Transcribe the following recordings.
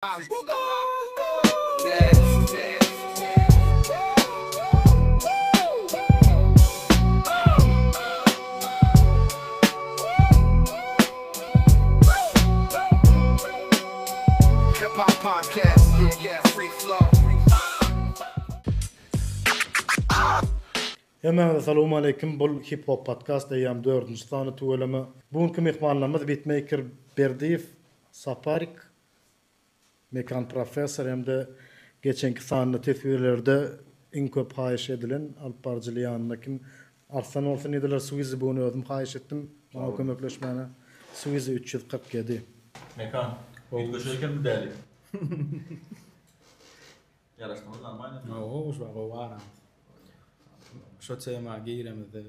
Hip Hop Podcast, yeah, yeah, free flow. Hemmäňize salowmaleýkim bul Hip Hop Podcast eýýäm dördünji sany tüweleme. Bu günki myhmanlarymyz bitmeýker Berdiýew Saparik Mekan professor hem-de geçenki sanly teswirlerde iň köp haýyş edilen alyp baryjyly ýanynda kim Arslan bolsun diýdiler Swizi bu gün özüm haýyş etdim maňa kömekleşmäne Swizi 347. Mekan, üýtgeşik eken bu däli. Ýaraşdyňyz normalny. Hawa, şu gowy aramyz. Şo tema giremizde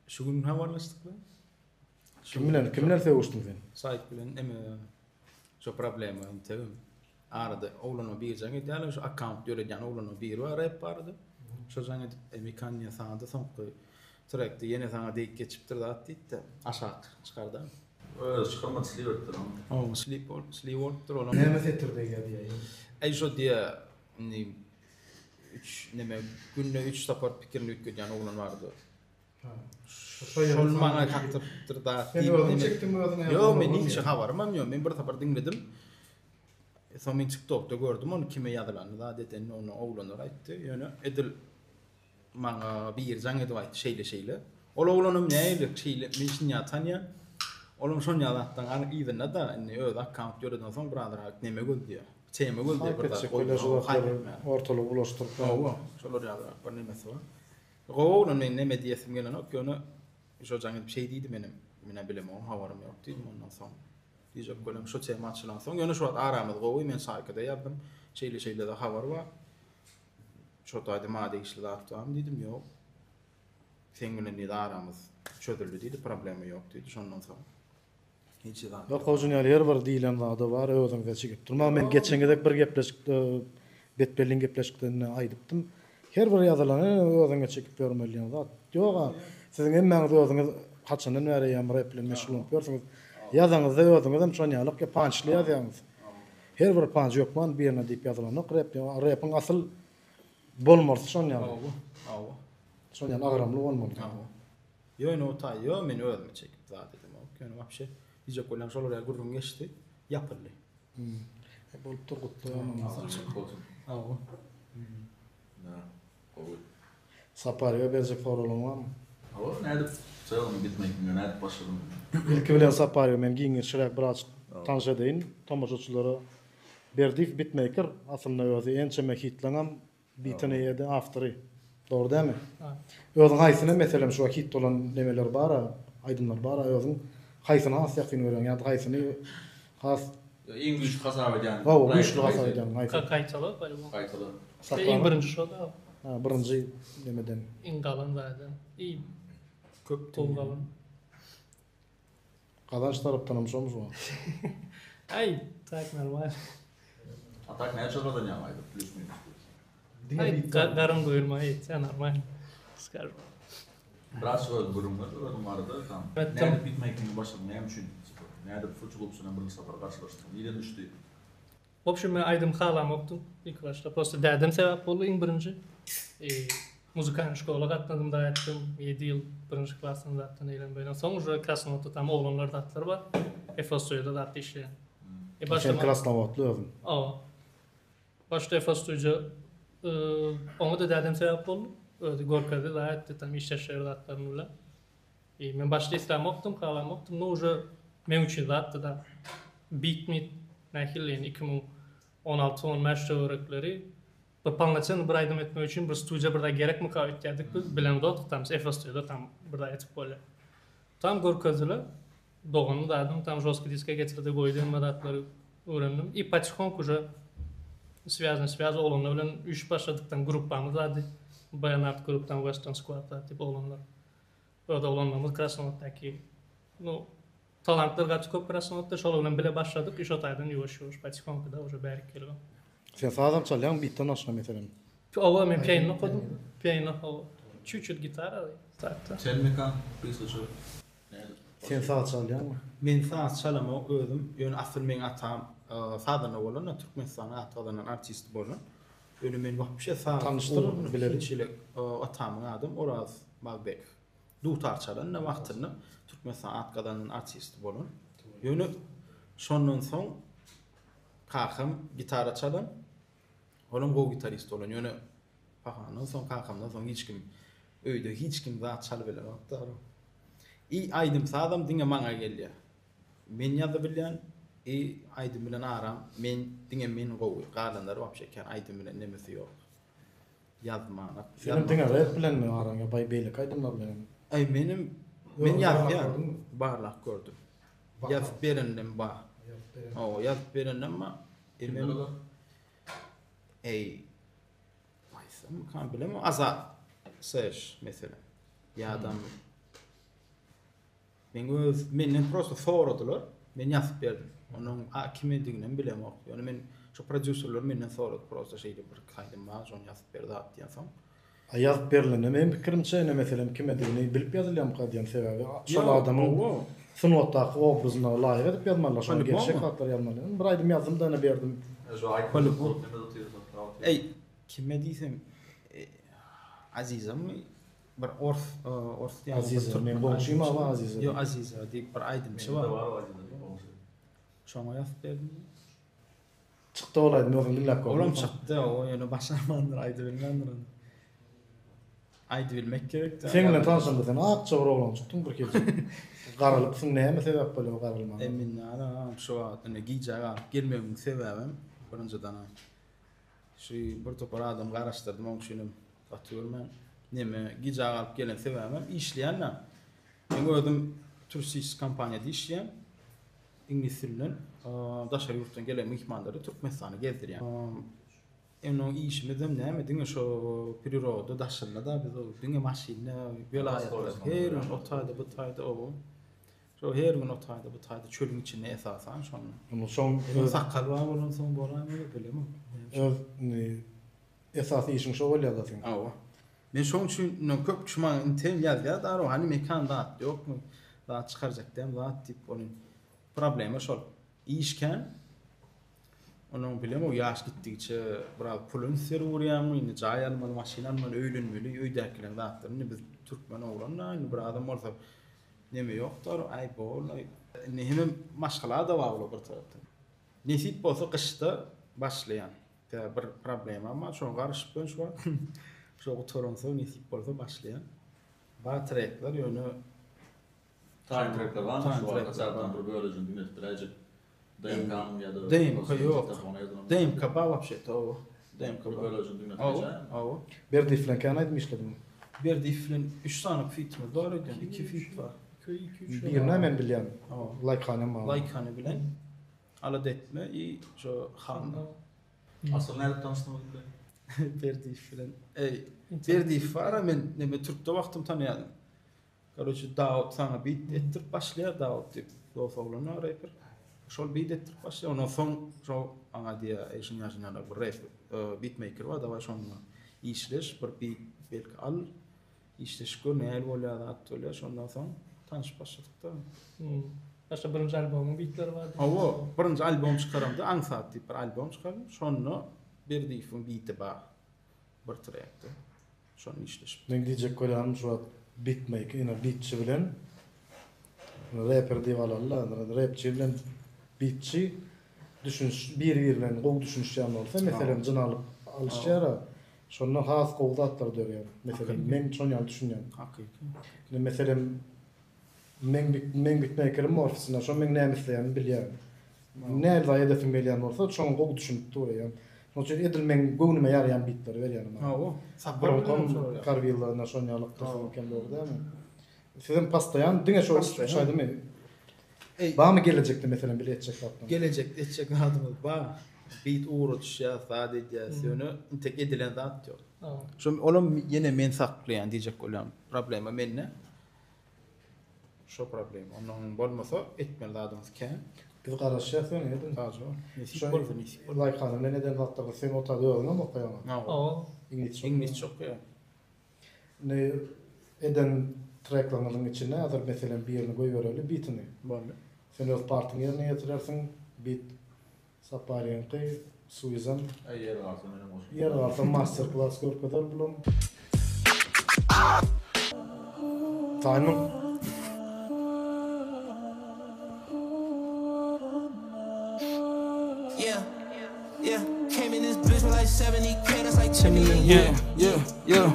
şu gün habarlaşdykmy? Kim bilen, kim bilen sögüşdiň sen? Saýt bilen eme şo problema entegem. Arada oglana biri jaň edýärler, şu akkaunt döredýän oglana biri bar rap barada. Şo jaň edip, Mekan diýen saňa-da soňky trekde ýene saňa degip geçipdir zat diýdi-de, aşak çykarda. Özi çykarmady slip edipdir ony. Hawa, slip bolup, slip bolupdyr olam. Näme setir degýär diýýär? Äý şo diýýär, indi üç neme günde üç sapar pikirini üýtgedýän oglan bardy. Şol maňa kakdyrypdyr zat Sen özüň çekdiňmi özüňe? Ýok, men hiç habarymam ýok. Men bir sapar diňledim. Soň men TikTokda gördüm ony kime ýazylanyny zat edenini ony oglanlar aýtdy. Ýöne edil maňa biri jaň edip aýtdy şeýle şeýle. Ol oglanam nähili şeýle men şinýa tanýan. Olam şonýa zatdan anyk yzynda da indi özi akkaunt döredensoň birazrak neme gözleýär. Tema gözleýär bir zat goýup. Ortalygy bulaşdyryp. Hawa, şolar ýalyrak bir nemesi bar. Gowy oglan men neme diýesim gelenok ýöne şo jaň edip şeý diýdi menem menä bilemok habarym ýok diýdim ondan soň diýjek bolýan şo tema açylansoň ýöne şu wagt aramyz gowy men saýkada ýazdym şeýle şeýlede habar bar şo taýda maňa degişli zat barmy diýdim ýok seň bilen diýdi aramyz çözüldi diýdi problema ýok diýdi şondan soň Hiç zat. Ýok hojun ýaly her bir diýilen zada bar özüňize çekip durmaň. Men geçen gezek bir gepleşikde Betbelliň gepleşiklerinde aýdypdym. Her bir ýazylany özüňe çekip ýörmeli diýen zat ýoga. Siziň hemmäňiz özüňiz haçandan bäri eýýäm rep bilen meşgullanyp ýörsüňiz. Ýazaňyzda özüňizem şonýalyk ýa pançly ýazýaňyz. Her bir panç hökman birine diýip ýazylanok rep. Repiň asyl bolmalysy şonýaly. Hawa, hawa. Şonýaly agramly bolmaly. Hawa. Ýöne o taý ýo men özümi çekip zat edemok. Ýöne wapşe diýjek bolýan şolar ýaly gürrüň geçdi. Ýapyldy. E bolupdyr gutlaýan ondan soň. Açyk bolsun. Hawa. Da, gowy. Saparyga berjek soraglaň barmy? Hawa, nädip sögüň bitmeýkiňe nädip başladyň? Ilki bilen Saparyga men giňişräk birazjyk tanyş edeýin tomaşaçylara. Berdiýew bitmeýker aslynda özi ençeme hitleňem Bitini ýedi awtory. Dogry dälmi? Özüň haýsyny meselem şu hit bolan nemeler bara, aýdymlar bara özüň haýsyny has ýakyn görýäň ýa-da haýsyny has Iň güýçli hasap edýän. Hawa, güýçli hasap edýän haýsy? Gaýtala bolýa. Gaýtala. Iň birinji şo da. Ha, birinji nemeden. Iň galan zaten. Iň köp gowy galan. Gazanç tarapdanam şomy şu? Aý, tak normal. A tak näçe gazanýaň aýda plýus minus? Aý, garyn doýurma ýetýär normal. Skažu. Biraz öz gürrüň ber özüň barada tam. Nädip bitmeýkinge başladyň näme üçin? Nädip Fruity Loops bilen birinji sapar garşylaşdyň? Nireden düşdi? W obşem men aýdym halamokdym ilki başda prosta dädem sebäp boldy iň birinji muzykalnyý şkola gatnadym da aýtdym ýedi ýyl birinji klasdan zatdan eýlen beýlen soň уже krasnowodda tam oglanlar zatlar bar FO studiýada zatda işleýän e başda Sen krasnowodly özüň. Hawa başda FO studiýa oňa-da dädem sebäp boldy özi görkezdi zat etdi tam işleşýär zatlaryny bilen I men başda islämokdym, halamokdym, no uje meň üçin zatdy da. Beat mit nähili indi 2016 15 töwerekleri bir polnocennyý bir aýdym etmek üçin bir studiýa bir zat gerekmika öýtýärdik biz, bilemzokdyk tam FL studiýada tam bir zat etip bolýar. Tam görkezdiler, doganym zadym tam žostkiý diske getirdi goýdy hemme zatlary öwrendim i potihonku uje swýazny swýaz oglanlar bilen üýşüp başladyk tam gruppamyz bardy, Baýanart grup tam Western squad zat diýip oglanlar. Öz oglanlarymyz Krasnowoddaky nu talantlar gaty köp Krasnowodda şolar bilen bile başladyk i şo taýdan ýuwaş ýuwaş potihonku da uje bärik gelibem. Sen sazam çalýaňmy bitden başga meselem? Hawa men pianino okadym. Pianino hawa. Çüt-çüt gitara tak-da. Sen Mekan gysgaça nädip Sen saz çalýaňmy? Men saz çalamok özüm, ýöne asyl meň atam. sazanda bolan, Türkmenistanyň at gazanan artisti bolan. Ýöne men wapşe saz Tanyşdyr, bileli. Hiç hili atamyň adam Oraz Magbekow. Dutar çalan wagtynda Türkmenistan at gazanan artisti bolan. Ýöne şondan soň kakam gitara çalan. Olam gowy gitarist bolan. Ýöne pahandan soň kakamdan soň hiç kim öýde hiç kim zat çalyp bilenokdy. I aýdym sazam diňe maňa gelýär. Men ýazybilýän i aýdym bilen aram men diňe men gowy galanlar wapşe kän aýdym bilen nemesi ýok. Ýazmanak. Senem diňe rap bilenmi araň ýa baý beýleki aýdymlar bilenem? Aý menem men ýazýan barlap gördüm. Ýazyp bereninem bar. Hawa ýazyp bereninem bar. Kimler olar? Eý aýtsammykam bilemok Azat Sež meselem. Ýa-da Meň öz menden prosta soradylar. Men ýazyp berdim. Onuň a kimediginem bilemok. Ýöne men şo prodýuserler menden sorady prosta şeýle bir aýdym bar, şony ýazyp ber zat diýensoň. A ýazyp berlende meň pikirimçe ine meselem kimedigini bilip ýazylýamyka diýen sebäbi şol adamyň sungatdaky obrazyna laýyk edip ýazmalylar şoňa gelişjek zatlar ýazmaly. Bir aýdym ýazdym-da ine berdim. Eý kime diýsem Azizamy Bir ors, ors diýen Aziza, men goňşym aba Aziza. Ýok, Aziza diýip bir aýdymçy bar. Mende bar Aziza diýip goňşy. Şoňa ýazyp berdim. Çykdy ol aýdym, özüň diňläp gördüňmi? Olam çykdy, o ýöne başarmandyr, aýdybilmändir ony. Aýdybilmek gerek-dä. Seň bilen tanşamda sen akja bir oglanjykdyň bir hili. Garalypsyň, näme sebäp bolýar o garalmaga? E, men şu wagt indi gijä galyp gelmegimiň sebäbem birinjiden Şu bir topar adam garaşdyrdym oň üçinem gaty görmäň. Neme gijä galyp gelen sebäbim işleýän-dä. Meň özüm turistik kompaniýada işleýän. Iňlis dilinden daşary ýurtdan gelen myhmanlary Türkmenistana gezdirýän. Indi işimizem näme diňe şo priroda daşynda-da biz diňe maşynda welaýatlar her gün o taýda bu taýda oba. Şo her gün o taýda bu taýda çölüň içinde esasan şonda. Onda şoň öz sakgal bar bolansoň bolaýmaly bilemok. Öz indi esasy işiň şo bolýada seň. Hawa. Men şoň üçin indi köp kişi maňa inten ýazýar daro hany mekan zat ýokmy zat çykarjak däl zat diýip ony problema şol. Iş kän. Onuň bilemok ýaş gitdigiçe biraz pul üns berip urýaňmy indi jaý almaly maşyn almaly öýlenmeli öýdäkileň zatlary indi biz türkmen oglan-da indi birazam bolsa Neme ýokdur, aý bol-aý. Indi hemem maşgala-da bagly bir tarapdan. Nesip bolsa gyşda başlaýan. Tä bir problemam bar, şoňa garyşyp ýörün şu wagt. Şo gutaransoň nesip bolsa başlaýan. Bar trekler ýöne Taýyn trekler barmy şu wagt açardan bir bölejini diňletip biläýjek? DMK-nyň ýa-da DMK ýok. DMK bar wapşe-to oba. DMK bar. Bir bölejini diňletip geçäými? Hawa. Berdiýew bilen kän aýdym işlediňmi? Berdiýew bilen üç sany fitimiz bar öýdýän, iki fit bar. Birini-ä men bilýän. Laýkhanem bar. Laýkhane bilen Alada etme i şo Hanna. Asyl nädip tanyşdyňyz bilen? Berdiýew bilen. Eý, Berdiýew bar-a men neme türkde wagtym tanaýadym. Karoçe Dawut saňa beat etdirip başlaýar Dawut diýip dos oglan bar reper. Şol beat etdirip başlaýar. Ondan soň şo maňa diýýär, eý şuny ýa şuny bir rap beat maker bar daway şonda işleş bir beat belki al işleşip gör nähili bolýar zat bolýar. Şondan soň tanyşyp başladyk da. Başda birinji albomyň beatleri bardy. Hawa, birinji albom çykaramda Aňsat diýip bir albom çykardym. Şonda Berdiýewiň beati bar bir trekde. Şony işleşip. Meň diýjek bolýanym şu wagt beatmaker ine beatçi bilen reper diýip alaly-da repçi bilen beatçi düşüniş bir biri bilen gowy düşünişýän bolsa meselem jyn alyp alyşýara şonda has gowy zatlar dörýär meselem men şon ýaly düşünýän Hakyky. Ine meselem Meň meň bitmeýkerim ofisinde şo meň näme isleýänimi bilýär. Näl zaý edesim gelýän bolsa şoňa gowy düşünip dur eýýäm. Şonuň üçin edil meň göwnüme ýaraýan bitleri berýän maňa. Hawa. Sapar Bronkom Karwilla ine şon ýaly ykdyrsam eken dogry dälmi? Sizem postoýan diňe şo üç aýdymy Barmy gelejekde meselem bile etjek zatlaryňyz? Gelejekde etjek zadymyz bar. Bit ugra düşýäs, zat edýäs, ýöne intek edilen zat ýok. Şo olam ýene men saklaýan diýjek bolýan. Problema mende. Şo problema. Ondan bolmasa etmeli zadymyz kän. Biz garaşýas ýöne edin. Sagja bol. Nesip bolsa nesip bolar. Laýkany bilen eden zatlaryňyz sen otagda özüňem okaýaňa. Hawa. Iňlisçe. Iňlisçe okaýan. Indi eden treklaryňyzyň içinde häzir meselem birini goýbereli bitini. Boldy. Sen öz partyňy ýerine ýetirersiň bit. Saparyňky Suizan. Aý ýer galsa menem goşup. Ýer galsa master klass görkezer bulam. Taýynmyň? Yeah, yeah, yeah.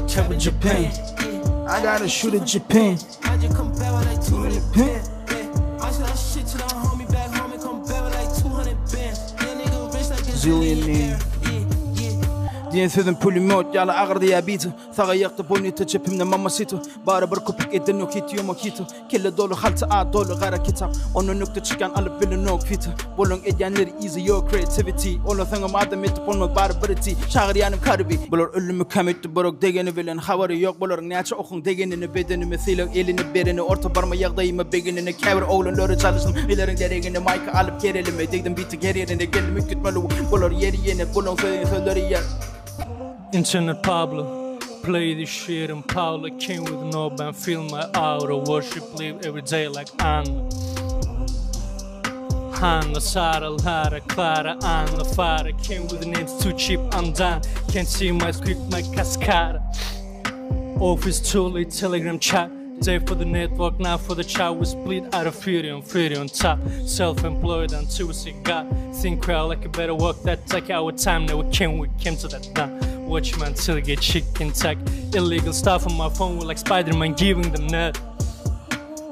Trap Japan. I gotta shoot at Japan. Zillionaire. Diýen sözüm pulemýot ýaly agyrdy ýa bita. Sag aýakda bonita cepimde mamasita. Bary bir köpük edenok ýiti ýomakita. Kelle doly halta a doly gara kitap. Ondan ökde çykýan alyp bilenok fita. Bolaň edýänleri yzy ýok creativity. Olasaňam adam etip bolmaz bary bir iti. Çagyrýanym Cardi B. Bular ölümi kem etdi birok degeni bilen habary ýok bularyň näçe okuň degenini bedenime sylag elini bereni orta barma ýagdaýyma begenini käbir oglanlary çalyşdym ileriň deregine maýka alyp kerelime degdim bitik her ýerine geldim üýtgetmeli bolar ýeri ýene bulaň söýen sözleri ýer. Internet Pablo Play this shit in Paula Came with no band Feel my aura Worship live every day like Anna Hanna, Sara, Lara, Clara, Anna, Farah Came with the names too cheap, I'm done Can't see my script, my cascara Office too Telegram chat Day for the network, now for the chat We split out of fury on fury on top Self-employed and too cigar Think well, like a better work that take our time Now we came, we came to that now Watch man till get chicken tag Illegal stuff on my phone, we like Spider-Man giving them net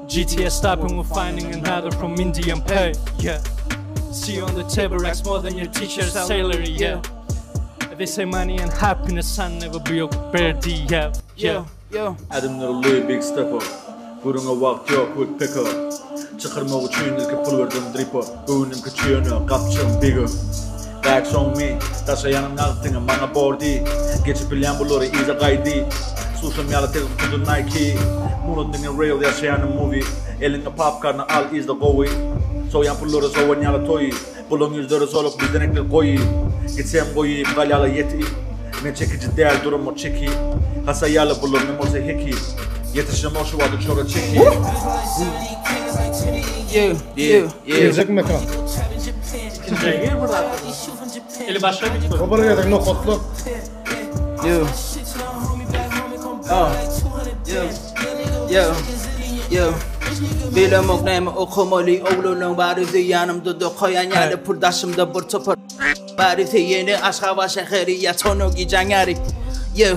GTA stopping, we're finding another from Indian pay, yeah See on the table racks more than your teacher's salary, yeah They say money and happiness, I never be a birdie, yeah, yeah Yeah. Ädimler uly big stepper Gürrüňe wagt ýok woodpecker Çykyrmak üçin ilki pul berdim dripa Göwnüm kiçi ýöne gapjygym bigger Bags on me Daşaýanym nagt diňe maňa bor diý Geçip bilýän bulary yza gaýdy Suşam ýaly tez gutuda Nike Muny diňe real ýaşaýanym movie Eliňe papkany al yzda gowy Sowýan pullary sowan ýaly toýy Bulaň ýüzleri soluk bizden ekler goýy Gitsem goýy galýala ýeti Men çekiji däl durama çeki Hasa ýaly bular men bolsa heki Ýetişemok şu wagt uçara çeki. Yeah, yeah, yeah. Geljek mekan. Ikinjiye gir bir zat. Eli başga bir O bir gezek nokatla. Yeah. Uh. Yeah. Yeah. Yeah. Bilemok näme okamaly oglanlaň barysy ýanymda dokaýan ýaly pul daşymda bir topar barysy ýene Aşgabat şäheri ýa tono gijäň ýary Yeah.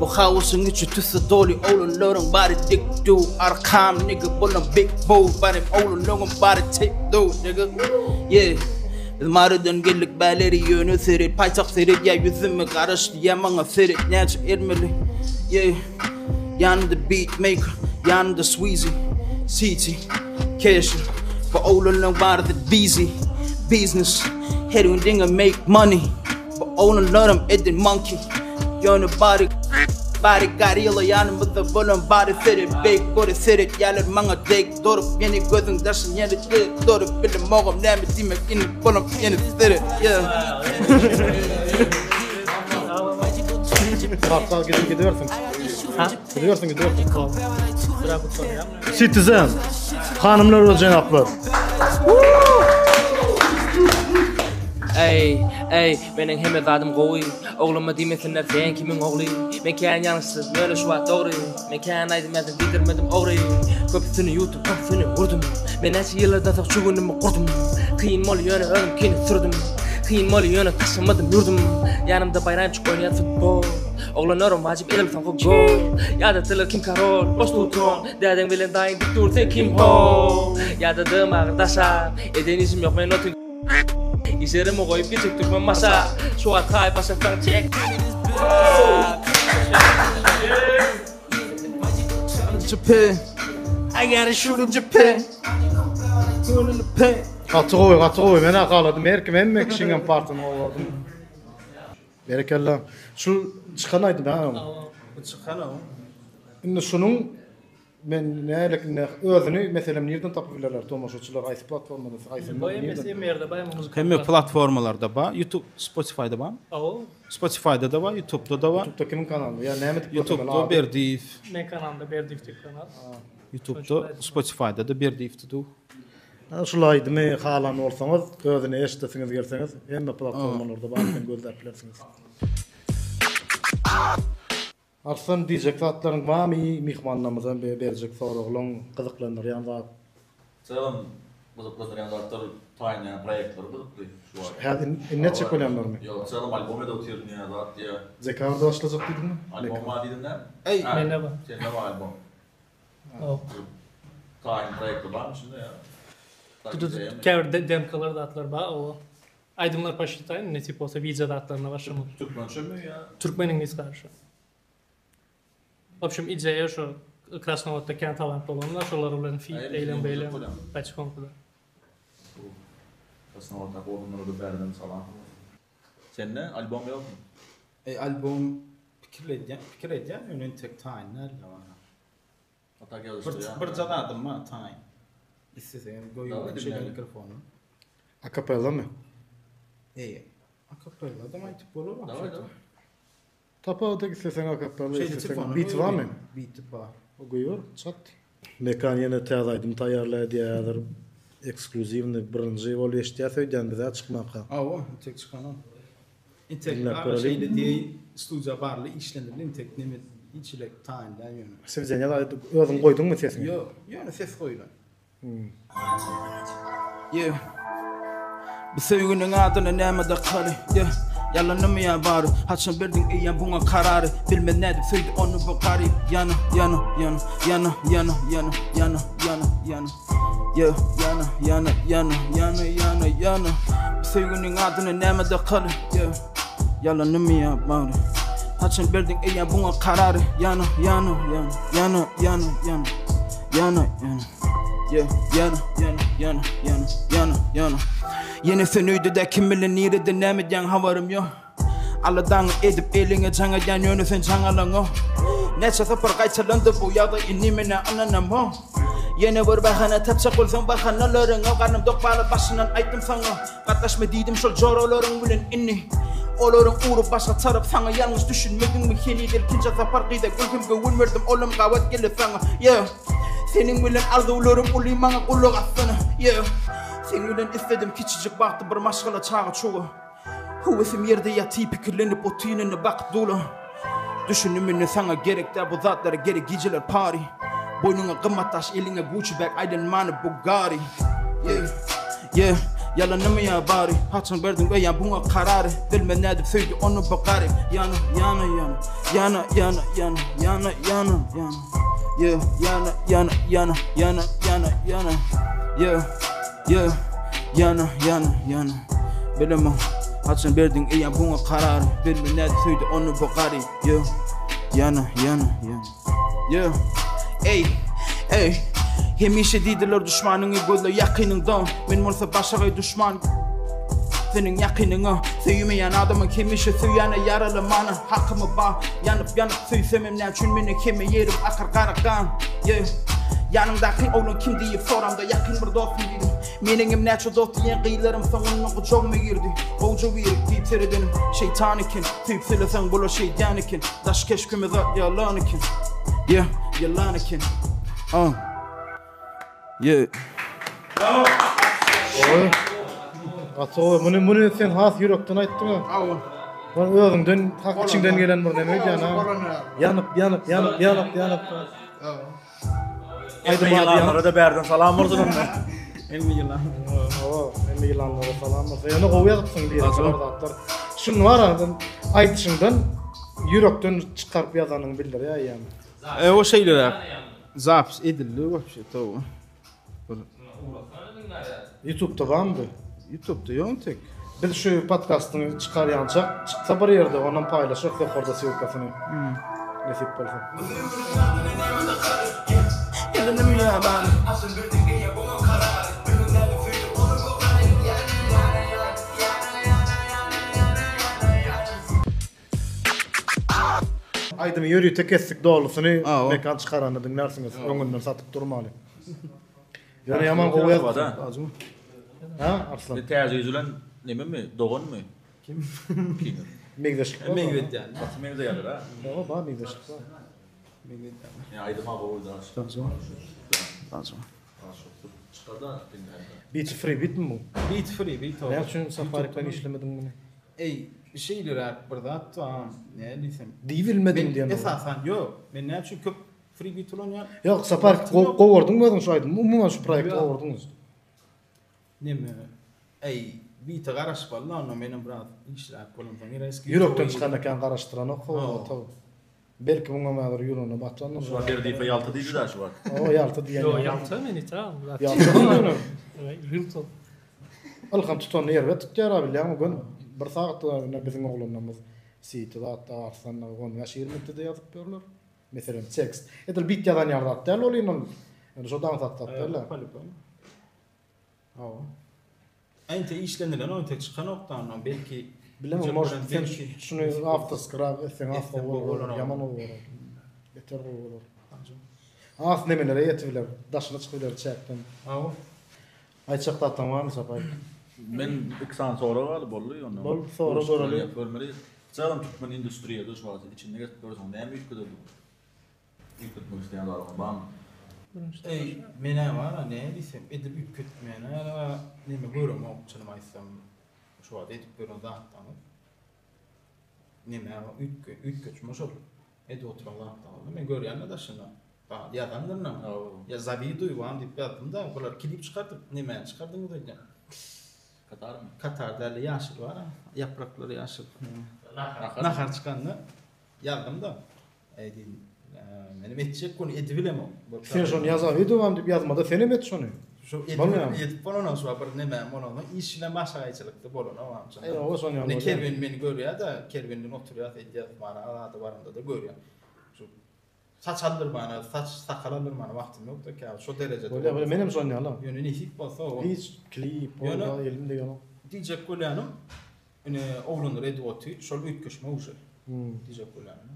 Bu haosyň içi tüsse doly oglanlaryň bary dik du arkam nigga bulam big bow barim oglanlaryň bary tik du nigga Yeah. Biz Marydan geldik bäleri ýöne seret paýtagt seret ýa ýüzüme garaşdy ýa maňa seret näçe ermeli Yeah. Ýanymda beat maker ýanymda Sweezy CT Keşi Bu oglanlaryň barysy busy Business Her gün diňe make money Bu oglanlaram edil monkey Ýöne bary Bary gorilla ýanymyzda bolan bary seret beýik bory seret ýalar maňa dek durup ýene gözüň daşyn ýene dek durup bilemogam näme diýmek indi bolam ýene seret yeah. Sag sag gidip gidibersin. Ha? Gidibersin gidibersin. Bırak utanıyorum. Citizen. Hanımlar ve cenaplar. Ey, ey, meniň hemme zadym gowy. Ogluma diýmesinler sen kimiň ogly. Men kän ýalňyşsyz, ýöne şu wagt dogry. Men kän aýdym ýazdym, diýdirmedim ogry. Köpüsini ýuwdum, köpüsini urdum. Men näçe ýyllardan soň şu günümi gurdum. Kyn boldy, ýöne özüm kyn sürdüm. Kyn boldy, ýöne taşlamadym ýurdum. Ýanymda Baýramçyk oýnaýar futbol. Oglanlarym wajyp edil soňky gol. Ýadatdylar kim karol, boş tuton. Dädeň bilen daýyň dik dur sen kim ho. Ýadadym agyr daşa. Eden işim ýok men otyn. Işlerimi goýup geçip türkmen başa. Şu wagt haý başasaň çek. Japan. I gotta shoot in Japan. Going in the paint. Gaty gowy, gaty gowy. Men haladym. Her kim hemme kişiňem partyny gowadym. Berekella. Şu çykan aýdym ha. Bu çykan o. Indi şunuň men nälik indi özüni meselem nirden tapyp bilerler tomaşaçylar haýsy platformada haýsy Boý emesi hemme ýerde baý muzyka. Hemme platformalarda bar. YouTube, Spotify-da barmy? Aw. Spotify-da da bar, YouTube-da da bar. YouTube'da kimiň kanaly? Ýa näme diýip YouTube'da Berdiýew. Men kanalymda Berdiýew diýip kanal. YouTube'da, Spotify-da da Berdiýew tutup. Şul aýdymy halan bolsaňyz, özüni eşidesiňiz gelseňiz, hemme platformalarda bar eken gözläp bilersiňiz. Arslan diýjek zatlaryň barmy myhmanlarymyza berjek soraglaň gyzyklandyrýan zat. Salam gyzyklandyrýan zatlar taýynlaýan proýektler gyzykly şu wagt. Häzir indi etjek bolýanlarymy? Ýok salam albom edip otyryn ýa zat diýä. Dekabrda başlajak diýdiňmi? Albom bar diýdiň näme? Eý. Mende bar. Sende bar albom. Ýok. Taýyn proýektler barmy içinde ýa? Käbir demkalar zatlar bar owa. Aýdymlar paşti taýyn nesip bolsa wideo zatlaryna başlamaly. Türkmençemi ýa? Türkmen iňlis garyşyk. Wobşem ideýa şo Krasnowodda kän talantly bolanlar şolar bilen feat eýlem beýlem paçhonkuda. Krasnowoddaky oglanlara-da bärden salam. Sende albom ýokmy? Eý albom pikir edýän pikir edýän ýöne entek taýyn däl ýa. Atak ýazyşdyrýan. Bir zadym bar taýyn. Isleseňiz goýuň şeýle mikrofony. Akapellamy? Eý, akapella-da aýdyp bolar. Daway daway. Tapawudy isleseň akapella isleseň Biti barmy? Biti bar. Goýber çat. Mekan ýene täze aýdym taýýarlaýar diýýär häzir eksklýuziwnyý birinji bolup eşidýäs öýdýän bizä çykmaka. Hawa intek çykanok. Intek Diňläp aga göreliň. şeýle diýeýin studiýa barly işlenildi intek neme hiç hili taýyn däl ýöne. Swideniýada aýdyp özüň goýduňmy sesiňi? Ýok ýöne ses goýlan. Yeah. Bu söýginiň adyna näme dakaly Yeah. Ýalanymy ýa bary Haçan berdiň eýýäm buňa karary Bilmez nädip söýdi ony bu garyp Ýana, ýana, ýana, ýana, ýana, ýana, ýana, ýana, ýana Yeah, ýana, ýana, ýana, ýana, ýana, ýana Bu söýginiň adyna näme dakaly Yeah. Ýalanymy ýa bary Haçan berdiň eýýäm buňa karary Ýana, ýana, ýana, ýana, ýana, ýana Ýana, ýana, yeah, ýana, ýana, ýana, ýana, ýana, ýana. Ýene sen öýde-dä kim bilen nirede näme edýäň habarym ýok. Aladaňy edip eliňe jaň edýän ýöne sen jaň alaňok. Näçe sapar gaýtalandy bu ýagdaý indi men-ä ynanamok. Ýene bir bahana tapjak bolsaň bahanalaryňa garnym dok bala başyndan aýtdym saňa. Gatnaşma diýdim şol joralaryň bilen indi. Olaryň ugry başga tarap saňa ýalňyş düşünmediňmi heniz ilkinji sapar gyza gül hem göwün berdim olam gabat geldi saňa yeah Seniň bilen arzuwlarym uly maňa gulak assana yeah Seň bilen isledim kiçijik bagty bir maşgala çaga çuga Höwesim ýerde ýatyp pikirlenip otyryn indi bakyp dula. Düşündim indi saňa gerek däl bu zatlara gerek gijeler pary Boýnuňa gymmat daş eliňe Gucci bag aýlanmany Bugatti Yeah yeah ýalanymy ýa bary Haçan berdiň öýem buňa karary Bilmez nädip söýdi ony bu garyp Ýana ýana ýana ýana ýana ýana ýana ýana ýana Yeah ýana ýana ýana ýana ýana ýana Yeah Yeah, ýana, ýana, ýana Bilemok, haçan berdiň eýýäm buňa karary Bilmen nädip söýdi ony bu garyp Yeah, ýana, ýana, ýana Yeah, eý, eý Hemişe diýdiler duşmanyňy gözle ýakynyňdan Men bolsa başagaý duşman Seniň ýakynyňa Söýmeýän adamyň hemişe söýýäne ýaralamana Hakymy bar, ýanyp ýanyp söýsemem Näçün meniň hemme ýerim akar gara gan Yeah Ýanyňdaky oglan kim diýip soramda ýakyn bir dostum diýdim Meniňem näçe dost diýen gyzlarym soňunda gujagyma girdi Gowja biri diýip seredenim şeýtan eken Söýüp söýleseň bular şeýdýän eken Daş keşbimiz zat ýalan eken Yeah ýalan eken Uh Yeah. Gowy. Gaty gowy. Muny muny sen has ýürekden aýtdyň-a. Hawa. Sen özüňden hak içiňden gelen bir neme öýdýän ha. Ýanyp, ýanyp, ýanyp, ýanyp, ýanyp. Hemme ýylanlara-da bärden salam bolsun onda. Hemme ýylan. Hawa, hemme ýylanlara salam bolsun. Ýöne gowy ýazypsyň diýen bir zatlar. Şuny bar aýdyşyňdan ýürekden çykaryp ýazanyňy bildirýär ýa. E o şeýleräk. Zapis edildi wapşe tow. Bir Ýutubda barmy bu? Ýutubda ýok entek. Biz şu podkastyny çykarýançak çyksa bir ýerde onam paýlaşarys ýokarda ssylkasyny. Nesip bolsa. Aýdymy ýörite kesdik dolusyny Mekan çykaranda diňlärsiňiz öňünden satyp durmaly. Ýöne ýaman gowy ýazypsyň. Ha Arslan. Täze ýüzülen nememi doganmy? Kim? Meňzeşlik bar. Meňzetýän. Gaty meňzeýärler ha. Ýok bar meňzeşlik bar. Meňzetýän. Aýdyma gowy daş. Daş. Çykar-da diňlände. Beat free beatmi bu? Beat free beat Näme üçin Safarik bilen işlemediň muny? Eý, şeýleräk bir zat bar, näme diýsem. Diýibilmedim diýen. Esasan ýok. Men näme üçin köp free beat ulanýan? Ýok, Safarik gowurdyňmy özüň şu aýdymy? Umuman şu proýekti gowurdyňyz. Neme, eý, beate garaşmaly-da onda menem biraz işläp bolansoň ýene eski Ýürekden çykan eken garaşdyranok hawa. Belki muňam häzir ýüregine batandyr. Şu wagt Berdiýewe Ýalta diýdi-dä şu wagt. Hawa Ýalta diýen ýaly. Ýok Ýalta men ita. Ýalta diýen. Ýalta. Ylham tutanda erbet tutýar-a bilýäňmi göni bir sagatda ine biziň oglanlarymyz Siti zatda Arslanda on bäş-ýigrimi minutda-da ýazyp ýörler. Meselem tekst. Edil bit ýazan ýaly zat däl ol indi ol. Ýöne şo-da aňsat zat däl-ä. Hawa. Ente işlenilen o entek çykanokda ondan belki Bilemok может sen şuny awtorskirak etseň has gowy bolar, ýaman gowy bolar. Beter gowy bolar. Has nemelere ýetibiler, daşyna çykybiler çäkden. Hawa. Aýtjak zatlaň barmy Sapar? Men iki sany sorag galdy boldy ondan. Bol sora göreli. Görmeli. Çagam türkmen industriýada şu wagt içinde gezip görseň näme üýtgederdiň? Üýtgetmek isleýän zadyňyz barmy? Eý, men-ä bar-a, näme diýsem, edil üýtgetmäne neme göremok, çynymy aýtsam, şu wagt edip ýören zatlaryňyz. Neme üýtge, üýtgetme şol edip oturan zatlaryňyzy. Men görýän-de daşyndan. Zat ýazandyrynam. Ýa zawiduý wam diýip ýazdym-da, bular klip çykardyp, nemäni çykardyňyz öýdýän. Katarmy? Katar däl-de, ýaşyl bar-a, ýapraklary ýaşyl. Nahar. Nahar çykanda ýazdym-da. Eý diýdim, menem etjek ony edibilemok. Sen şony ýazawidiwam diýip ýazmada senem et şony. Şo edip edip bolanok şo bir nemem bolanok. Iş bilen başagaýçylykda bolanok amca. Eý oba şony ýaly. Ne Kerwen meni görýär-de, Kerwenden oturýas edýäs mana azada baranda-da görýär. Şu saç aldyrmana, saç sakal aldyrmana wagtym ýok-da käbir şo derejede. Bolýar bolýar menem şony ýaly. Ýöne nesip bolsa o. Hiç klip, ol elim degenok. Diýjek bolýanym Ine oglanlar edip otyr şol üýtgeşme uje diýjek bolýanym.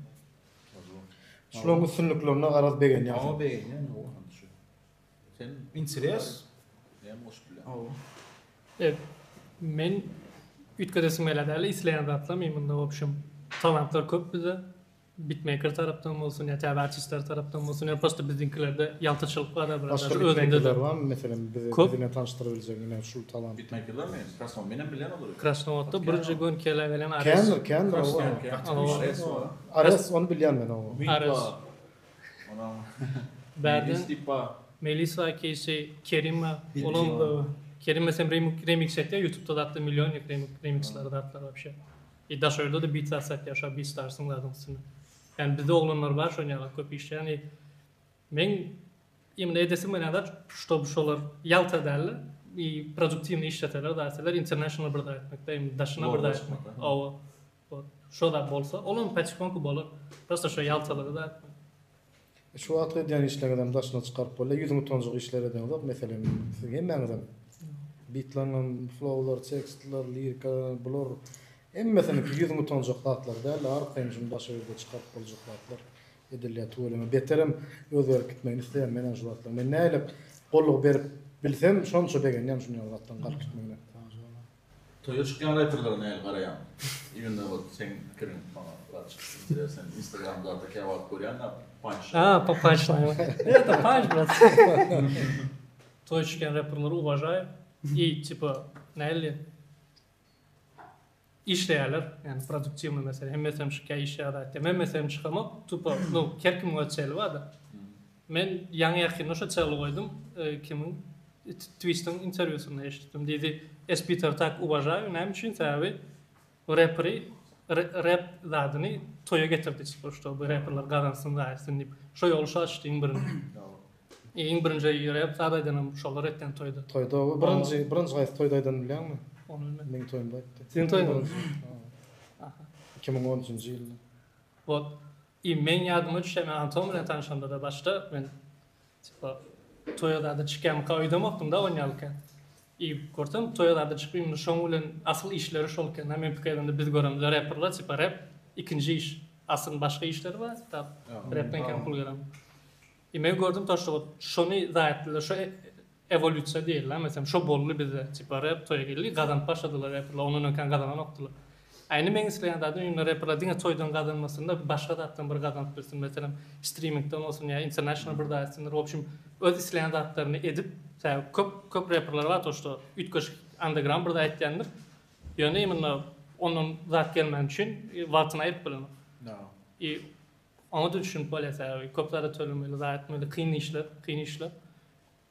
Şularyň üstünliklerine garaz begenýäň. Hawa begenýän hawa. Sen interes näme goşup bilýäň? Hawa. E, men üýtgedesim gelýär däl, isleýän zatlarym imенно w общем talantlar köp bizde. Bitmeýker tarapdan bolsun ýa täze artistler tarapdan bolsun ýa prosta biziňkilerde ýaltaçylyk bar biraz. Başga bitmeýkerler barmy meselem bizi biziňe tanyşdyra biljek ine şul talant. Bitmeýkerlermi? Krasnow menem bilýän olary. Krasnowodda birinji gün kele gelen Ares. Kändir kändir owa. Ares bar. Ares ony bilýän men owa. Ares. Onam. Bärden Melis diýip bar. Melis bar Keýsi Kerim bar. Olam Kerim meselem remix etýär ýutubda zatda millionnik remixleri zatlar wapşe. I daşarda-da beat zat satýar şo beatstarsyň zadyň üstünde. Ýani bizde oglanlar bar şon ýaly köp işleýän i meň imенно edesim gelýän zat ştob şolar ýalta dälde i produktiwnyý işleseler zat etseler international bir zat etmekde im daşyna bir zat etmek. Hawa. Wot. Şo zat bolsa olam potihonku bolar. Prosta şo ýaltalygy zat etmek. Şu wagtky edýän işleriňizem daşyna çykaryp bolýar. Ýüzüň utanjak işler edeňizok. Meselem, siziň hemmäňizem bitlaňam, flowlar, tekstler, lirika, bular hemmesiniňki ýüzüň utanjak zatlar däl-de, arkaýyn şuny daşary ýurda çykaryp boljak zatlar edilýär tüweleme. Beterem özgerip gitmegini isleýän menem şu zatlaryň. Men nähili gollugy berip bilsem, şonça begenýän şuny ýaly zatlaryň galyp gitmegine. Toýa çykýan reperlere nähili garaýaň? Imенно вот seň pikiriň maňa birazjyk interesno. Instagramda-da käwagt görýän-de panç. A, po pançlaýn. Это панч, брат. Toýa çykýan reperleri uwažaýu i tipa nähili işleýärler, ýagny produktiwnyý meselem hemmesem çykýar işleýär zat diýýär. Men meselem çykamok, tupo nu her kimiň öz çeli bar-da. Men ýaňy ýakynda şo çeli goýdum, kimiň Twistiň interwýusynda eşitdim. Diýdi, Espiter tak uwažaýu, näme üçin? Sebäbi reperi rep zadyny toýa getirdi, tipa, ştoby reperler gazansyn, zat etsin diýip. Şo ýoly şo açdy iň birinji. Iň birinji rep zat aýdanam şolar etýän toýda. Toýda birinji, birinji haýsy toýda aýdanyny bilýäňmi? Ony bilmedim. Meň toýumda aýtdy. Seniň toýuňda? Aha. 2013-nji ýylda. Wot. I meň ýadyma düşýär, men Anton bilen tanyşamda-da başda men Tipa toýa zada çykýamyka öýdemokdym-da onýalyka. I görsem toýa zada çykyp indi şoň bilen asyl işleri şol eken. Men pikir edemde biz göremizde reperler tipa rep ikinji iş. Asyl başga işleri bar tap repden kem pul gelen. I men gördüm to şo şony zaýatdylar şo ewolýusiýa diýeli meselem şo boldy bizde tipa rep toýa geldi gazanyp başladylar reperler ondan öňkän gazananokdylar. A indi meň isleýän zadym imенно reperler diňe toýdan gazanmasyn-da, başga zatdan bir gazanyp bilsin. Meselem, strimingden bolsun ýa international bir zat etsinler. W obşem, öz isleýän zatlaryny edip, sebäbi köp köp reperler bar to şto üýtgeşik underground bir zat etýändir. Ýöne imенно ondan zat gelmäni üçin wagtyny aýyryp bilenok. I oňa-da düşünip bolýar sebäbi köp zada tölemeli, zat etmeli, kyn işler, kyn işler.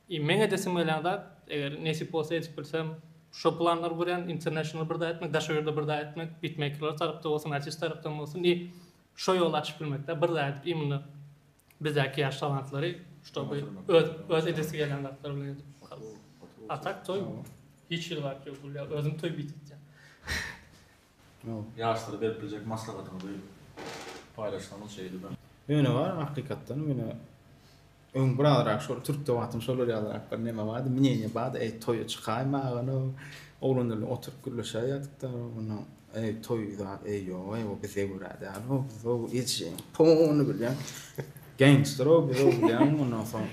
I meň edesim gelýän zat, eger nesip bolsa edip bilsem, şo planlary gurýan, international bir zat etmek, daşary ýurda bir zat etmek, bitmeýkerler tarapda bolsun, artist tarapdan bolsun i şo ýoly açyp bilmekde bir zat edip imенно bizdäki ýaş talantlary ştoby öz öz edesi gelýän zatlary bilen edip A tak toý hiç hili zat ýok gülýär özüm toý bit etýän. Ýaşlara berip biljek maslahatyňyzy paýlaşsaňyz şeýle-de. Ýöne bar hakykatdan ýöne öň birazrak şol türkde wagtym şolar ýalyrak bir neme bardy mneniýe bardy eý toýa çykaýmaga oglanlar bilen oturyp gürleşäýýärdik-de ondan eý toý zat eý ýok eý o bize görä däl o biz o ejeň pony bilýän gangster o biz o bilýän ondan soň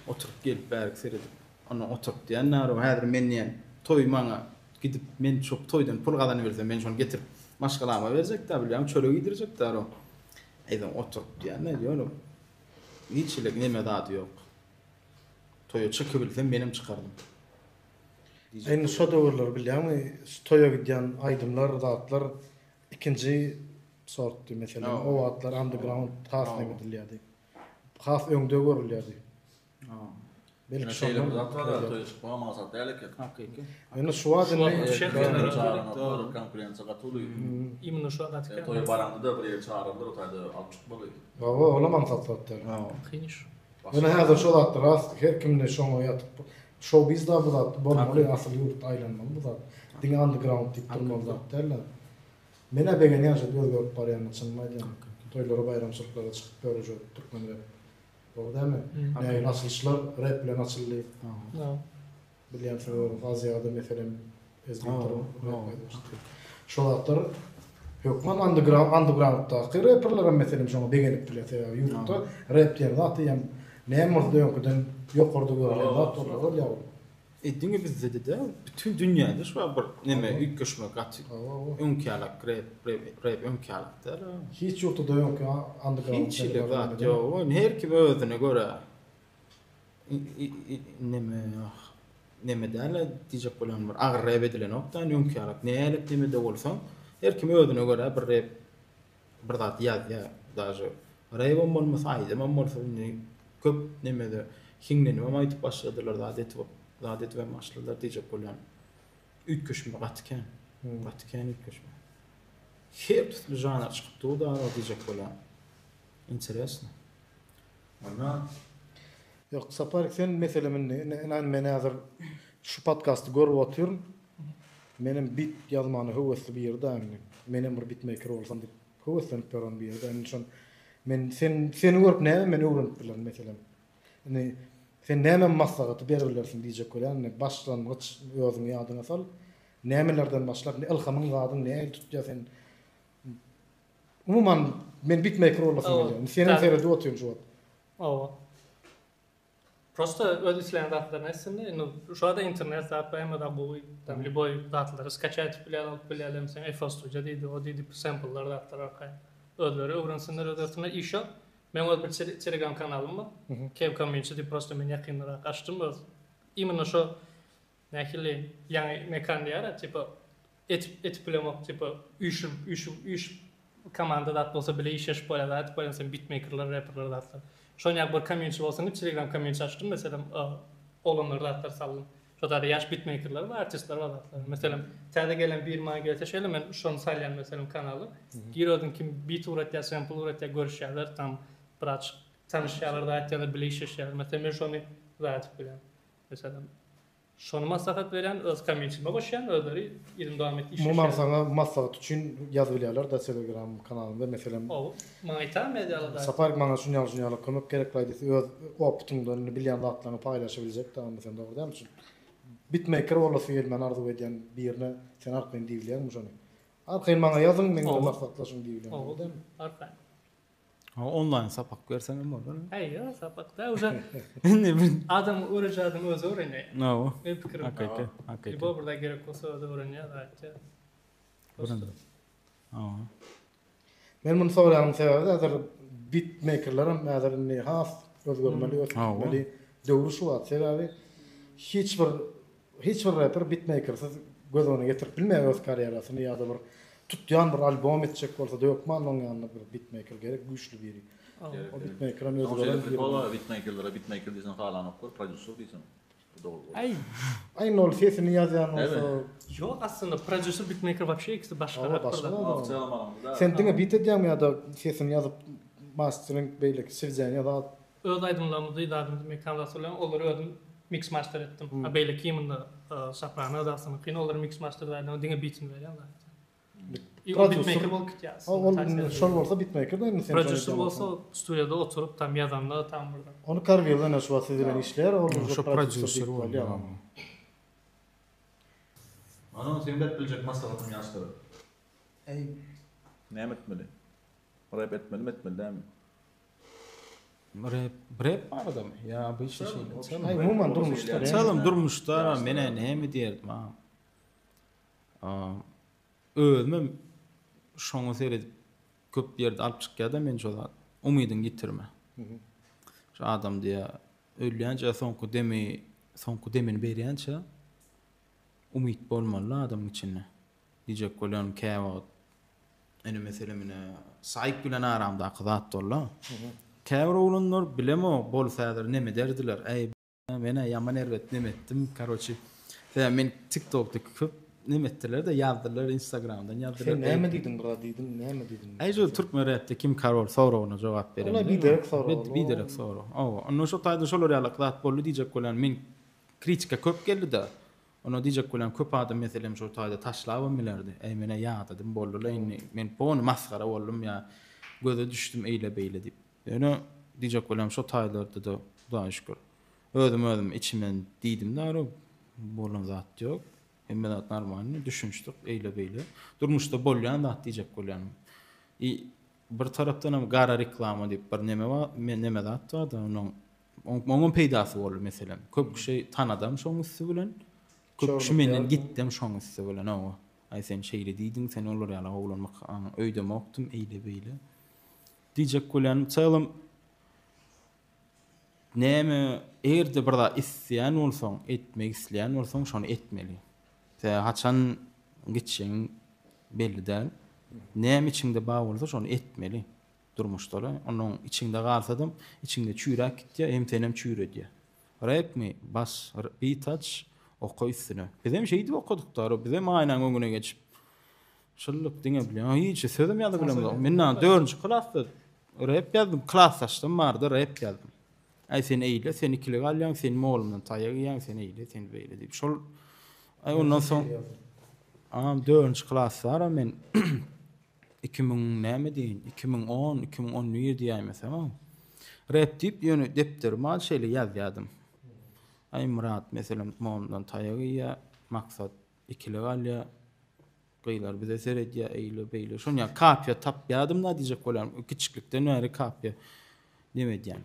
oturyp gelip bärik seredip ondan oturyp diýen naro häzir men diýen toý maňa Gidip men şo toýdan pul gazanybersem men şony getirip maşgalama berjekdä bilýäňmi çörek iýdirjekdä ro. Eýsem oturyp diýende ýöne hiç hili neme zady ýok. Toýa çykybilsem menem çykardym. Indi şo döwürler bilýäňmi şu toýa gidýän aýdymlar zatlar ikinji sortdy meselem o wagtlar underground has neme edilýärdi. Has öňde görülýärdi. Belki şeýle bir zat bar, toýa çykmak aňsat däl eken. Hakyky. Indi şu wagt indi konkurensiýa gaty uly. Imенно şu gaty kän. Toýa baraňda-da bir ýere çagyrarlar, o taýda alyp çykmaly. Hawa, olam aňsat zat däl. Kyn iş. Ýöne häzir şo zatlar az, her kimde şoňa ýatyp, şou-bizda bu zat bolmaly, asyl ýurtda aýlanmaly bu zat. Diňe underground diýip durmaly zat däl-de. Men-ä begenýän şo özgerip barýanyna, çynymy aýdýan. Toýlara, baýramçylyklara çykyp ýör şu türkmen rep. Dogry dälmi? Nähili açylyşlar rep bilen açyldy. Bilýänsiňiz Aziýada meselem Ezgitdir rep aýdylyşdy. Şo zatlar hökman underground undergrounddaky reperlerem meselem şoňa begenip bilýär. Sebäbi ýurtda rep diýen zat diýýän näme bolsa-da öňküden ýokarda görülýän zat bolýar bolýar ol. E diňe bizde-de däl, bütin dünýäde şu bir neme üýtgeşme gaty. Öňki ýalak rep, rep, rep öňki ýalak däl. Hiç ýurtda-da öňki underground Hiç hili zat ýok. Indi her kim özüne görä neme neme däl diýjek bolýan bir agyr rep edilenok-da öňki ýalak. Nälik nemede bolsaň, her kim özüne görä bir rep bir zat ýazýar. Daže rebem bolmasa, aýdymam bolsa indi köp nemede hiňlenibem aýdyp başladylar, zat edip, zat edibem başladylar diýjek bolýan. Üýtgeşme gaty kän. Gaty kän üýtgeşme. Her tüsli žanr çykyp dur da diýjek bolýan. Interesno. Onda Ýok, Saparik sen meselem indi ine men häzir şu podkasty görüp otyryn. Menem bit ýazmana höwesli biri-dä indi. Menem bir bitmeýker bolsam diýip höweslenip ýören biri-dä. Indi şon men sen seni görüp näme men öwrenip bilerin meselem. Indi sen näme maslahaty berip bilersiň diýjek bolýan. Indi başlangyç özüňi ýadyňa sal. Nämelerden başlap, indi ylhamyň zadyň nähili tutýar sen? Umuman men bitmeýker bolasym gelýär. Indi senem seredip otyryn şu wagt. Hawa. Prosta öz isleýän zatlaryny etsin-de, indi şu wagta internet zat bar, hemme zat gowy, tam lýuboý zatlary skaçat edip bilýärler, alyp bilýärler, meselem FL Studio diýdi, o diýdi, sempleler zatlar arkaýyn. Özleri öwrensinler, özgersinler, iş ýok. Meň öz bir telegram kanalym bar, Kev Community diýip prosta men ýakynlarak açdym öz. Imенно şo Nähili ýaňy Mekan diýýär-ä tipa etip etip bilemok tipa üýşüp üýşüp üýşüp komanda zat bolsa bile işleşip bolýar zat etip bolýar meselem bitmeýkerler reperler zatlar. Şon ýaly bir komýuniti bolsun diýip telegram komýuniti açdym meselem oglanlar zatlar saldym. Şo taýda ýaş bitmeýkerler bar artistler bar zatlar. Meselem täze gelen biri maňa gelse şeýle men şony salýan meselem kanala. Gir özüň kim bit ugratýar sempl ugratýar görüşýärler tam biraz tanyşýarlar zat etýärler bile işleşýärler. Meselem men şony zat edip bilýän. Meselem, şony maslahat berýän, öz kommentime goşýan, özleri yzyny dowam etip işleşýär. Umuman saňa maslahat üçin ýazyp bilýärler-de telegram kanalynda meselem. Hawa, maňa aýtar medialar dagy. Saparik maňa şuny ýaly şuny ýaly kömek gereklaý diýse öz opytyňdan indi bilýän zatlaryňy paýlaşabiljek-de onda sen dogry dälmi şu bitmeýker bolasy gelmän arzuw edýän birine sen arkaýyn diýibilýäňmi şony? Arkaýyn maňa ýazyň meň bilen maslahatlaşyň diýibilýäň dogry dälmi? Arkaýyn. Ha onlaýn sapak berseň hem bolar. Äý, ýok, sapak da уже. Indi bir adam öwrenji adam özi öwrenýär. Hawa. Meň pikirim. Hakyky, hakyky. Lýuboý bir zat gerek bolsa özi öwrenýär, aýtýar. Öwrendim. Hawa. Men muny soraýanymyň sebäbi häzir bitmeýkerler hem häzir indi has özgermeli, ösüp gitmeli döwri şu wagt. Sebäbi hiç bir hiç bir reper bitmeýkersiz göz öňüne getirip bilmeýär öz karýerasyny ýa-da bir tutýan bir albom etjek bolsa-da hökman onuň ýanynda bir bitmeýker gerek, güýçli biri. O bitmeýker hem özgeren biri. Bitmeýkerlere bitmeýker diýseň halanoklar, prodýuser diýseň. Aý. Aý indi ol sesini ýazýan bolsa. Ýok aslynda prodýuser bitmeýker wapşe ikisi başgarak bir zat. Sen diňe bit edýäňmi ýa-da sesini ýazyp mastering beýleki swideniýa zat. Öz aýdymlarymyzy zadymyzy Mekan zat bilen olary özüm mix master etdim. A beýleki imенно soprano zasynykyny olary mix master zadyny diňe bitini berýän zat. Beatmaker bolup gitýär aslynda. Ol şol bolsa beatmaker da indi sen. Prodýuser bolsa studiýada oturyp tam ýazanda tam bir zat. Ony Karwil ene şu wagt siz bilen işleýär ol şo prodýuser bolýar. Onuň seň berip biljek maslahatyň ýaşlara. Eý. Näme etmeli? Rap etmelimi etmeli dälmi? Rap rap baradamy ýa obyçny şeýle. Aý umuman durmuşda. Çalym durmuşda menä näme diýerdim a. Özümem şoňa seredip köp ýerde alyp çykýada men şo zat. Umydyňy ýitirme. Şu adam diýä ölýänçä soňky demi soňky demini berýänçä umyt bolmaly adamyň içinde. Diýjek bolýanym käwagt ine meselem ine Saýk bilen aramdaky zat bolda. Käbir oglanlar bilemok bolsa häzir neme derdiler. Äý Menä ýaman erbet neme etdim karoçi sebäbi men tiktokda köp neme etdiler-de ýazdylar instagramdan ýazdylar. Sen näme diýdiň bir zat diýdiň näme diýdiň. Äý şol türkmen repde kim karol soragyna jogap beremde. Ola biderek sorag. Biderek sorag. Hawa onda şo taýda şolar ýalak zat boldy diýjek bolýan men kritika köp geldi-de. Onda diýjek bolýan köp adam meselem şo taýda taşlabam bilerdi. Äý menä ýadadym boldy-la indi men pony masgara boldum ýa göze düşdüm eýle beýle diýip. Ýöne diýjek bolýan şo taýlarda-da Hudaýa şükür. Özüm özüm içimden diýdim dara bolan zat ýok. Hemme zat normalny, düşünişdik eýle-beýle. Durmuşda bolýan zat diýjek bolýanym. I bir tarapdanam gara reklama diýip bir neme bar, neme zat bar-da onuň oňam peýdasy boldy meselem. Köp kişi tanadam şoň üsti bilen. Köp kişi menden gitdem şoň üsti bilen hawa. Aý sen şeýle diýdiň, sen olar ýaly oglanmykaň öýdemokdym eýle-beýle. Diýjek bolýanym celym näme egerde bir zat isleýän bolsaň etmek isleýän bolsaň şony etmeli. Sebäbi haçan gitjegiň belli däl. Näme içiňde bar bolsa şony etmeli durmuşda-da. Onnoň içiňde galsadam içiňde çüýräp gitýär hem senem çüýredýär. Repmi bas beat aç oka üstüne. Bizem şeýdip okadyk-da bizem aýnaň öňüne geçip Şyllyk diňe bilýän. Hiç sözem ýazyp bilemzok. Men na dördünji klasda rep ýazdym. Klasdaşlarym bardy, rep ýazdym. Aý sen eýle, sen ikilik alýaň, sen mugallymdan taýak iýýäň, sen eýle, sen beýle diýip. Şol aý ondan soň Agam dördünji klasda men 2000 näme diýin, 2010, 2011 diýäýmesem. Rep diýip ýöne depderime al şeýle ýazýadym. Aý Myrat meselem mugallymdan taýak iýýär, Maksat ikilik alýar. Gyzlar bize seredýär eýle beýle. Şon ýaly kapiýa tapýadym-da diýjek bolýan. Kiçiklikden bäri kapiýa neme edýän.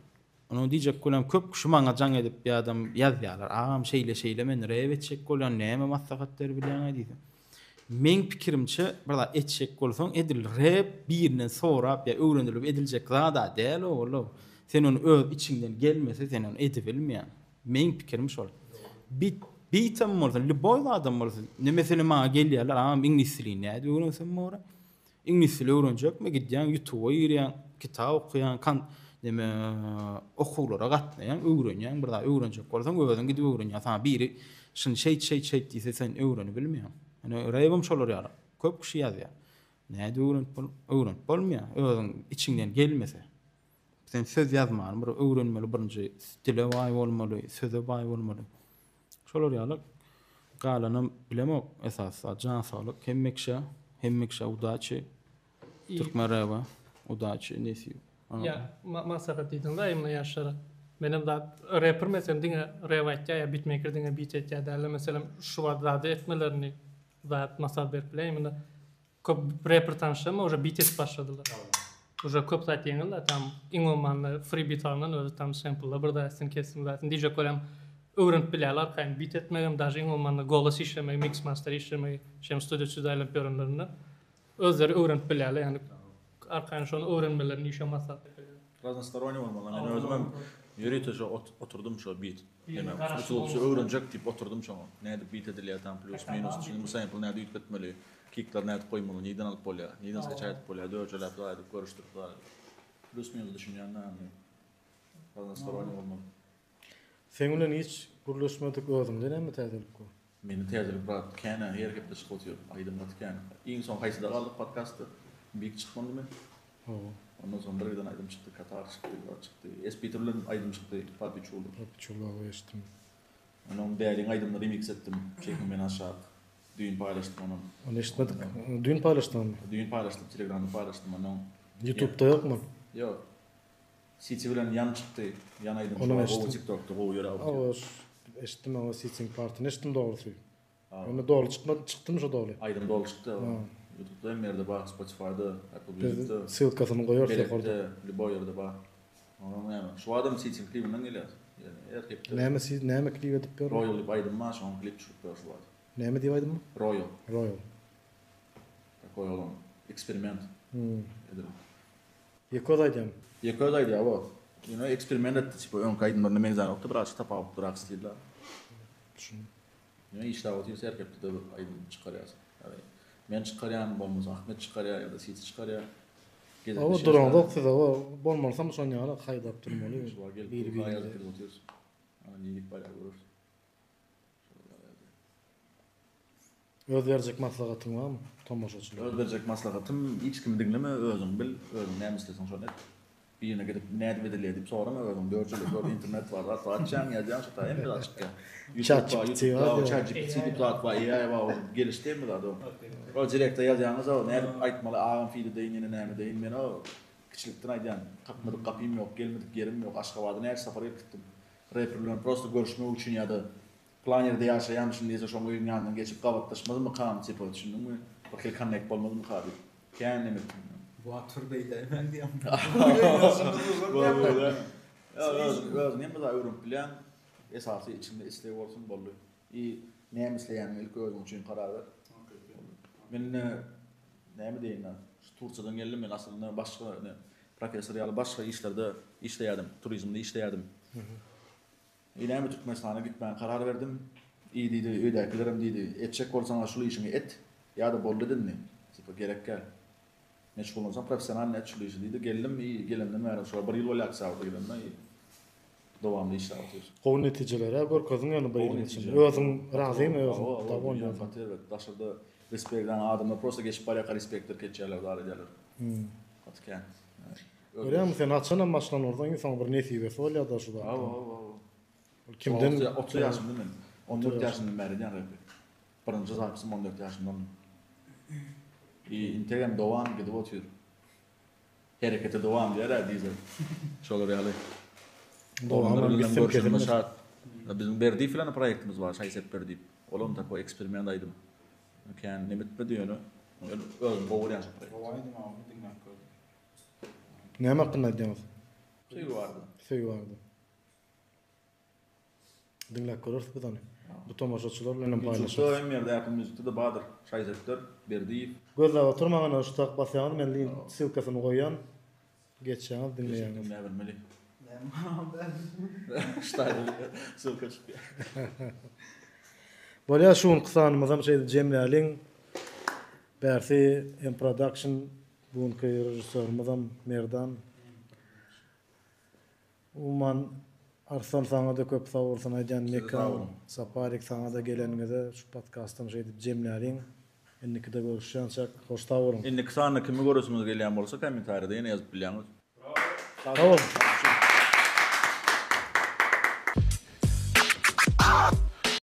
Onuň diýjek bolýan köp kişi maňa jaň edip ýa-da ýazýarlar. Agam şeýle şeýle men rep etjek bolýan näme maslahat berip bilýäňä diýsem. Meň pikirimçe bir zat etjek bolsaň edil rep birinden sorap ýa öwrenilip ediljek zada däl ogul. Sen ony öz içiňden gelmese sen ony edibilmeýäň. Meň pikirim şol. Bit bitem bolsun, lýuboý zadam bolsun. Ne meselem maňa gelýärler, agam iňlis dilini nädip öwrensem bolar? Iňlis dili öwrenjekmi? Gidýäň ýutuba girýäň, kitap okaýaň, kan neme okuwlara gatnaýaň, öwrenýäň, bir zat öwrenjek bolsaň özüň gidip öwrenýäň. Saňa biri şuny şeýt şeýt şeýt diýse sen öwrenibilmeýäň. Ýöne rebem şolar ýaly. Köp kişi ýazýar. Nädip öwrenip bol öwrenip bolmaýar, özüň içiňden gelmese. Sen söz ýazmany bir öwrenmeli birinji dile baý bolmaly, söze baý bolmaly. Şolar ýaly galanam bilemok esasy zat jan saglyk hemme kişä hemme kişä udaçi Türkmen reba udaçi nesip. Ýa maslahat diýdiňda ýa ýaşlara. Menem zat reper meselem diňe rep aýtýa ýa bitmeýker diňe bit aýtýa dälde meselem şu wagt zady etmelerini zat maslahat berip bileýin munda Köp reper tanyşlarym uje bit edip başladylar. Uje köp zat ýeňil tam iň bolmanda free bit alnan özi tam semplla bir zat etsin kessin zat etsin diýjek bolýan öwrenip bilýärler arkaýyn bit etmegem daže iň bolmanda golos işlemegi mix master işlemegi şem studio üçde aýlanyp ýörenlerinde. Özleri öwrenip bilýärler, ýagny arkaýyn şony öwrenmelerini işe maslahat berýän. Raznostoronniý bolmaly. Men özümem ýörite şo oturdym şo beat. Ýöne usulypça öwrenjek diýip oturdym şoňa. Nädip beat edilýär tam plýus minus düşündimi sample nädip üýtgetmeli, kikleri nädip goýmaly, nirden alyp bolýar, nirden skaçat edip bolýar, dörjeläp zat edip görüşdirip zat edip. Plýus minus düşünýän da indi. Raznostoronniý bolmaly. Seň bilen hiç gürleşmedik özüňde näme täzelik bar? Mende täzelik brat känä her hepde çykyp otyr aýdym gaty kän. Iň soň haýsyda galdyk podkastda? Big çykmandymy? Hawa. Ondan soň bir giden aýdym çykdy Katar çykdy zat çykdy. Espiter bilen aýdym çykdy Papi Çulo. Papi Çulo hawa eşitdim. Onam Däliň aýdymyny remix etdim Çekiň meni aşak. Düýn paýlaşdym onam. Ony eşitmedik. Düýn paýlaşdyňmy? Düýn paýlaşdym telegramda paýlaşdym onam. Ýutubda ýokmy? Ýok. City bilen Ýan çykdy. Ýan aýdym şu wagt gowy tiktokda gowy ýöräp otyr. Hawa eşitdim hawa Cityň partyny eşitdim dogrusy. Ýöne doly çykmady çykdymy şo doly? Aýdym doly çykdy hawa. Ýutubda hemme ýerde bar Spotifyda Apple Musicde. Biz ssylkasyny goýarys ýokarda. Belekde lýuboý ýerde bar. Onuň näme şu adam Cityň klibinden gelýär. Ýöne her hepde. Näme näme klip edip ýör? Royal diýip aýdym bar şoň klip düşürip ýör şu wagt. Näme diýip aýdym? Royal. Royal. Takoý olam eksperiment edilip. Ýeke özi aýdýamy? Ýeke özi aýdýar o. Ýöne eksperiment etdi tipa öňki aýdymlaryna meňzänokdy birazjyk tapawutlyrak stilda. Düşündim. Ýöne işläp otyrys her hepdede bir aýdym çykarýas. Ýagny men çykarýan bolmasa Ahmet çykarýar ýa-da Siti çykarýar. Hawa duraňzok siz hawa bolmalysam şon ýaly haýdap durmaly. Biri birine. Ýazyp girip otyrys. Ana nirip barýar görüris. Öz berjek maslahatyň barmy tomaşaçylara? Öz berjek maslahatym hiç kimi diňleme özüň bil özüň näme isleseň şony et. Birine gidip nädip edilýär diýip sorama özüň dörjele gör internet bar zat bar açýaň ýazýaň şo taý hemme zat çykýar. Chat GPT bar. Chat GPT diýip zat bar AI bar o gelişdi hemme zat o. O direkte ýazýaňyz o nädip aýtmaly agam feed edeýin ýene näme edeýin men o kiçilikden aýdýan kakmadyk gapym ýok gelmedik ýerim ýok Aşgabada näçe sapar gelip gitdim. Reper bilen prosta görüşmek üçin ýa-da Plan ýerde ýaşaýamyşyn diýse şoň öýüň ýanyndan geçip gabatlaşmazmykam tipa düşündiňmi? Bir hili konnekt bolmazmyka diýip. Kän neme etdim men. Watyr beýdäýmäň diýýän. Özüň hemme zady öwrenip bilýäň. Esasy içiňde isleg bolsun boldy. I näme isleýäniňi ilki özüň üçin karar ber. Men ine näme diýeýin şu Tursiýadan geldim men aslynda başga professor ýaly başga işlerde işleýärdim, turizmde işleýärdim. I näme Türkmenistana gitmäge karar berdim. I diýdi, öýdäkilerem diýdi, etjek bolsaňa şul işiňi et, ýa-da boldy et indi. Tipa gerek däl. Meşgullansaň professionalnyý et şul işi diýdi. Geldim i gelemden bäri şular bir ýyl bolýar oktýabrda gelenime i dowamly işläp otyrys. Gowy netijeler-ä görkezdiň ýöne bir ýylyň içinde. Özüň razymy özüň dowolny özüň? Gaty erbet. Daşarda respekt ýaňy adamlar prosta geçip barýarka respekt berip geçýärler zar edýärler. Gaty kän. Görýäňmi sen haçanam başlan bolsaň iň soňy bir nesibesi bolýada şu zatlaryň. Hawa hawa hawa. Kimden 30 ýaşymda men. 14 ýaşymdan bäri edýän repi. Birinji zapisym 14 ýaşymdan. I integem dowam gidip otyr. Herekete dowam diýer-ä Dizel. Şolar ýaly. Dowam gitsin kesilmesin. Şat. Biziň Berdiýew bilen proýektimiz bar, Şaýsep Berdiýew. Olam takoý eksperiment aýdym. Kän neme etmedi ýöne. Özüm gowy görýän şo proýekti. Gowy aýdym a ony diňläp gördüm. Näme hakynda aýdýaňyz? Söýgi barada. Söýgi barada. Diňläp göreris biz ony. Bu tomaşaçylar bilen hem paýlaşarys. Ýutubda hem ýerde Apple Musicde-de bardyr. Şaýsepler Berdiýew. Gözläp oturmaň ene şu tak basýaňyz men link ssylkasyny goýýan. Geçýäňiz diňleýäňiz. Näme bilmeli? Näme bäri? Ştaýda ssylka çykýar. Bolýar şu günki sanymyzam şeýdip jemläliň. Bärsi M Production bu günki režissýorymyzam Merdan. Umuman Arslan saňada köp sag bolsun aýdýan Mekan Saparik saňada geleniňize şu podkastam şeýdip jemläliň. Indikide görüşýänçäk hoş sag boluň. Indiki sanda kimi göresiňiz gelýän bolsa kommentariýada ýene ýazyp bilýäňiz. Sag boluň.